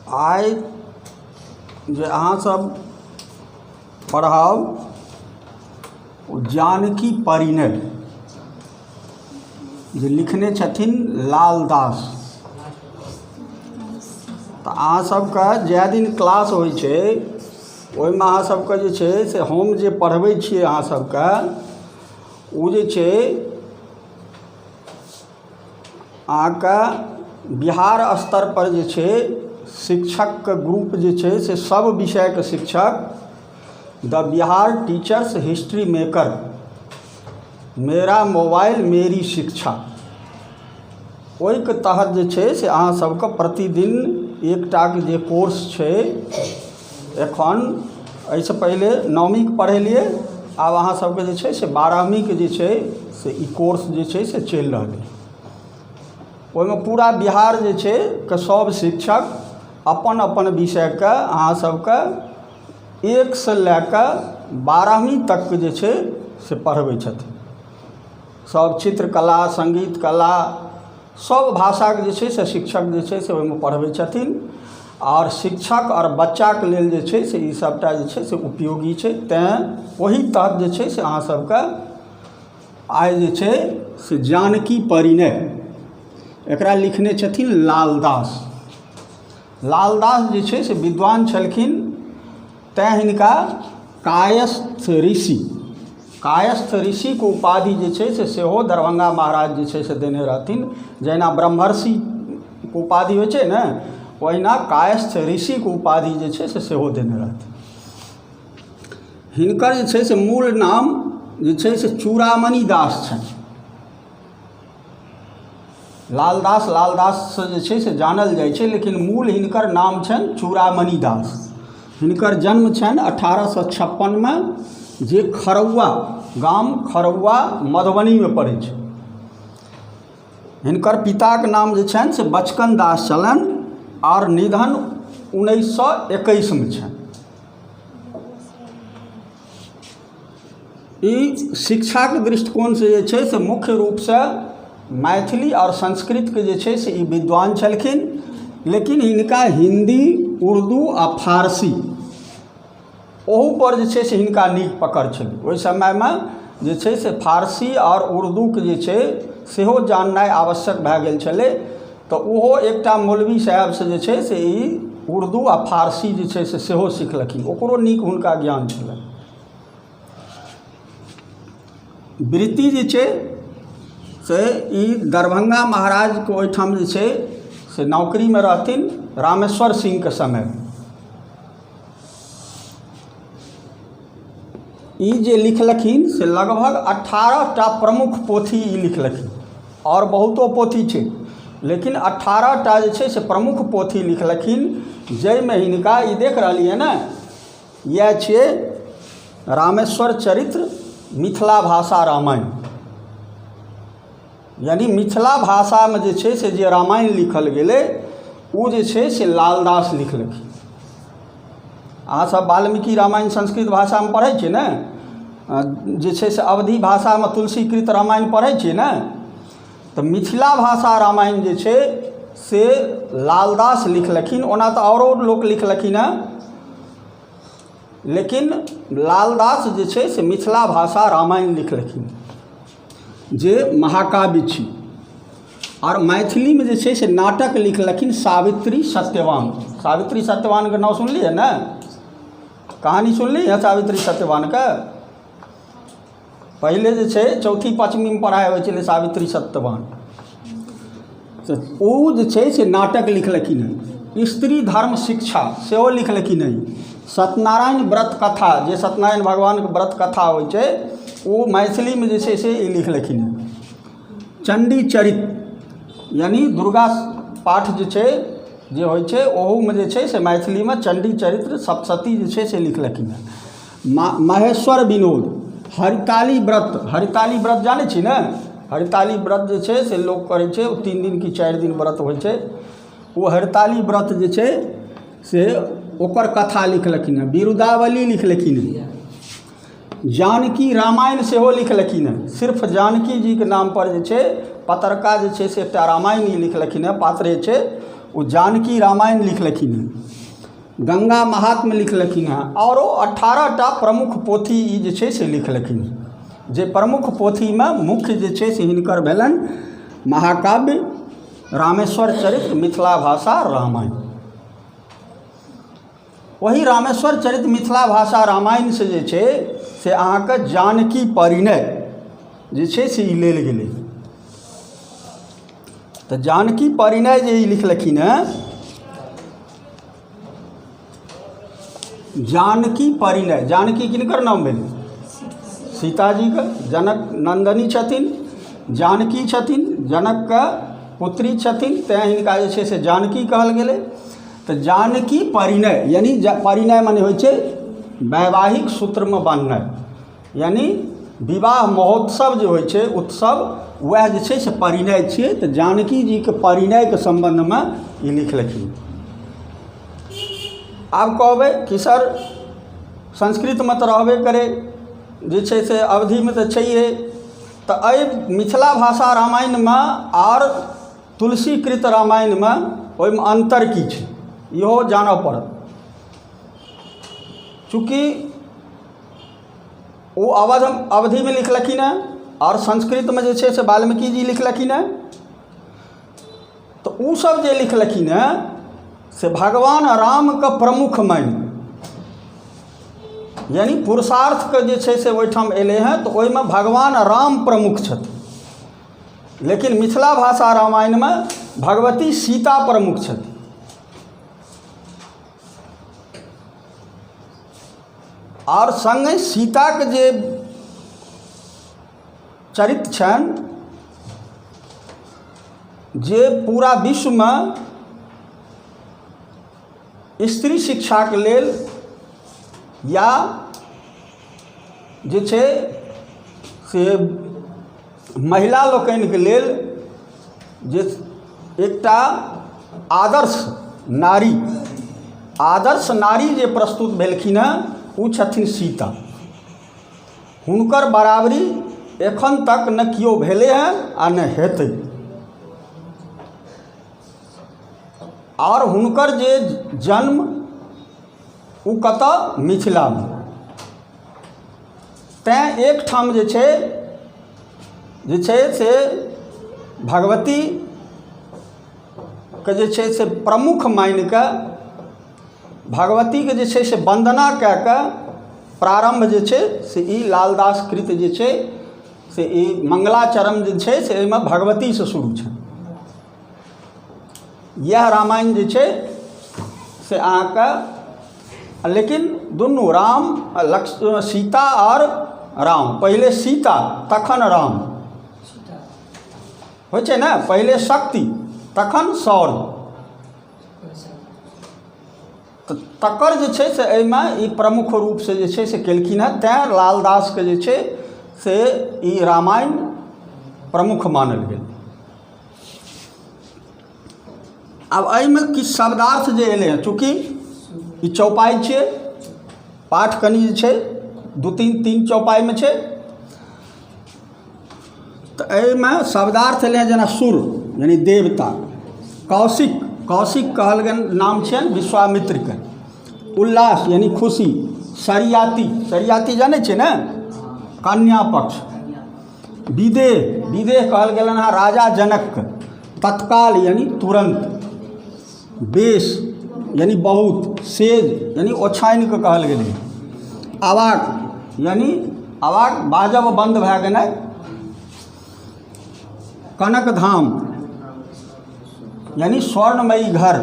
आइ जे अहाँसभ पढ़ब ओ जानकी परिणय जे लिखने छथिन लालदास। तऽ अहाँसभके जाहि दिन क्लास होइ छै ओहिमे अहाँसभके जे छै से हम जे पढ़बै छियै अहाँसभके ओ जे छै अहाँके बिहार स्तरपर जे छै शिक्षकके ग्रुप जे छै से सभ विषयके शिक्षक द बिहार टीचर्स हिस्ट्री मेकर मेरा मोबाइल मेरी शिक्षा ओहिके तहत जे छै से अहाँ सबके प्रतिदिन एकटाके जे कोर्स छै एखन एहिसँ पहिले नवमीके पढ़ेलियै आब अहाँ सबके जे छै से बारहवींके जे छै से ई कोर्स जे छै से चलि रहलै ओहिमे पूरा बिहार जे छै के सब शिक्षक अपन अपन विषयके अहाँ सबके एकसँ लए कऽ बारहवीं तकके जे छै से पढ़बै छथिन। सब चित्रकला सङ्गीत कला सब भाषाके जे छै से शिक्षक जे छै से ओहिमे पढ़बै छथिन आओर शिक्षक आओर बच्चाके लेल जे छै से ई सबटा जे छै से उपयोगी छै। तैँ ओहि तहत जे छै से अहाँ सबके आइ जे छै से जानकी परिणय एकरा लिखने छथिन लालदास। लालदास जे छै से विद्वान छलखिन तैँ हिनका कायस्थ ऋषि कायस्थ ऋषिके उपाधि जे छै से सेहो दरभंगा महाराज जे छै से देने रहथिन। जहिना ब्रह्मर्षिके उपाधि होइ छै ने ओहिना कायस्थ ऋषिके उपाधि जे छै से सेहो देने रहथिन। हिनकर जे छै से मूल नाम जे छै से चूड़ामणि दास छनि। लालदास लालदाससँ जे छै से जानल जाइ छै लेकिन मूल हिनकर नाम छनि चूड़ामणि दास। हिनकर जन्म छनि 1856मे जे खरौआ गाम खरौआ मधुबनीमे पड़ै छै। हिनकर पिताके नाम जे छनि से बचकन दास छलनि आओर निधन 1921मे छनि। ई शिक्षाके दृष्टिकोणसँ जे छै से मुख्य रूपसँ मैथिली आओर संस्कृतके जे छै से ई विद्वान छलखिन लेकिन हिनका हिन्दी उर्दू आ फारसी ओहूपर जे छै से हिनका नीक पकड़ छलै। ओहि समयमे जे छै से फारसी आओर उर्दूके जे छै सेहो जाननाइ आवश्यक भए गेल छलै तऽ ओहो एकटा मौलवी साहेबसँ जे छै से ई उर्दू आ फारसी जे छै से सेहो सिखलखिन ओकरो नीक हुनका ज्ञान छलनि। वृत्ति जे छै से ई दरभंगा महाराजके ओहिठाम जे छै से नौकरीमे रहथिन रामेश्वर सिंहके समयमे। ई जे लिखलखिन से लगभग 18टा प्रमुख पोथी ई लिखलखिन आओर बहुतो पोथी छै लेकिन 18टा जे छै से प्रमुख पोथी लिखलखिन जाहिमे हिनका ई देख रहलियै ने इएह छियै रामेश्वर चरित्र मिथिला भाषा रामायण यानि मिथिला भाषामे जे छै से जे रामायण लिखल गेलै ओ जे छै से लालदास लिखलखिन। अहाँसभ वाल्मीकि रामायण संस्कृत भाषामे पढ़ै छियै ने जे छै से अवधी भाषामे तुलसीकृत रामायण पढ़ै छियै ने तऽ मिथिला भाषा रामायण जे छै से लालदास लिखलखिन। ओना तऽ आओरो लोक लिखलखिन हेँ लेकिन लालदास जे छै से मिथिला भाषा रामायण लिखलखिन जे महाकाव्य छी। आओर मैथिलीमे जे छै से नाटक लिखलखिन सावित्री सत्यवान। सावित्री सत्यवानके नाम सुनलियै ने? कहानी सुनलियै हँ सावित्री सत्यवानके? पहिले जे छै चौथी पाँचमीमे पढ़ाइ होइ छलै सावित्री सत्यवान तऽ ओ जे छै से नाटक लिखलखिन हँ। स्त्री धर्म शिक्षा सेहो लिखलखिन हँ। सत्यनारायण व्रत कथा जे सत्यनारायण भगवानके व्रत कथा होइ छै ओ मैथिलीमे जे छै से ई लिखलखिन हँ। चण्डी चरित यानि दुर्गा पाठ जे छै जे होइ छै ओहूमे जे छै से मैथिलीमे चण्डी चरित्र सप्तशती जे छै से लिखलखिन हँ। महेश्वर विनोद हरिताली व्रत हरिताली व्रत जानै छी ने? हरिताली व्रत जे छै से लोक करै छै ओ 3 दिन कि 4 दिन व्रत होइ छै ओ हरिताली व्रत जे छै से ओकर कथा लिखलखिन हँ। विरुदावली लिखलखिन हँ। जानकी रामायण सेहो लिखलखिन हँ। सिर्फ जानकी जीके नामपर जे छै पतरका जे छै से एकटा रामायण ई लिखलखिन हँ पात्रे छै ओ जानकी रामायण लिखलखिन हेँ, गङ्गा महात्म्य लिखलखिन हेँ, आओरो 18 टा प्रमुख पोथी ई जे छै से लिखलखिन हेँ। जे प्रमुख पोथीमे मुख्य जे छै से हिनकर भेलनि महाकाव्य रामेश्वर चरित्र मिथिला भाषा रामायण। ओही रामेश्वर चरित्र मिथिला भाषा रामायणसँ जे छै से अहाँके जानकी परिणय जे छै से ई लेल गेलै। तऽ जानकी परिणय जे ई लिखलखिन हेँ, जानकी परिणय, जानकी किनकर नाम भेलै? सीताजीके। जनक नन्दनी छथिन, जानकी छथिन, जनकके पुत्री छथिन, तैँ हिनका जे छै से जानकी कहल गेलै। तऽ जानकी परिणय यानि परिणय मने होइ छै वैवाहिक सूत्रमे बन्हनाइ, यानि विवाह महोत्सव जे होइ छै उत्सव, वएह जे छै से परिणय छियै। तऽ जानकी जीके परिणयके सम्बन्धमे ई लिखलखिन। आब कहबै कि सर संस्कृतमे तऽ रहबे करै, जे छै से अवधिमे तऽ छैहे, तऽ एहि मिथिला भाषा रामायणमे आओर तुलसीकृत रामायणमे ओहिमे अन्तर की छै, इहो जानऽ पड़त। चूँकि ओ अवधिमे लिखलखिन हेँ आओर संस्कृतमे जे छै से वाल्मीकि जी लिखलखिन हेँ, तऽ ओसभ जे लिखलखिन हेँ से भगवान रामके प्रमुख मानि, यानि पुरुषार्थके जे छै से ओहिठाम एलै हेँ, तऽ ओहिमे भगवान राम प्रमुख छथिन। लेकिन मिथिला भाषा रामायणमे भगवती सीता प्रमुख छथिन। आओर सङ्गे सीताके जे चरित्र छनि जे पूरा विश्वमे स्त्री शिक्षाके लेल या जे छै से महिला लोकनिके लेल जे एकटा आदर्श नारी, आदर्श नारी जे प्रस्तुत भेलखिन हेँ ओ छथिन सीता। हुनकर बराबरी एखन तक नहि केओ भेलै हेँ आ नहि हेतै। आओर हुनकर जे जन्म ओ कतऽ? मिथिलामे। तैँ एकठाम जे छै से भगवतीके जे छै से प्रमुख मानि कऽ भगवतीके जे छै से वन्दना कए कऽ प्रारम्भ जे छै से ई लालदास कृत जे छै से ई मङ्गलाचरण जे छै से एहिमे भगवतीसँ शुरू छै। इएह रामायण जे छै से अहाँके, लेकिन दुनू राम लक्ष्मण, सीता आओर राम, पहिले सीता तखन राम होइ छै ने, पहिले शक्ति तखन शौर्य, तऽ तकर जे छै से एहिमे ई प्रमुख रूपसँ जे छै से केलखिन हेँ। तैँ लालदासके जे छै से ई रामायण प्रमुख मानल गेल। आब एहिमे किछु शब्दार्थ जे एलै हँ, चूँकि ई चौपाइ छियै, पाठ कनि जे छै दू तीन तीन चौपाइमे छै, तऽ एहिमे शब्दार्थ एलै हँ जेना सुर यानि देवता, कौशिक, कौशिक कहल गेल नाम छियनि विश्वामित्रके, उल्लास यानि खुशी, सरियाती, सरियाती जानै छियै ने, कन्या पक्ष, विदेह, विदेह कहल गेलनि हँ राजा जनकके, तत्काल यानि तुरन्त, बेस यानि बहुत, सेज यानि ओछाइनके कहल गेलै, अवाक यानि अवाक बाजब बन्द भए गेनाइ, कनक धाम यानि स्वर्णमयी घर।